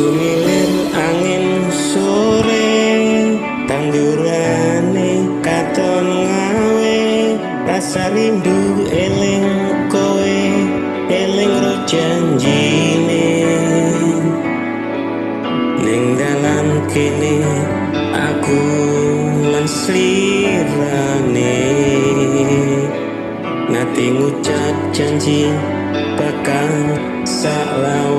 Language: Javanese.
Sumilir angin sore, tandurane katon ngawe rasa rindu, eling kowe, eling ro janjine. Ning dalan kene aku lan slirane nate ngucap janji bakal saklawase.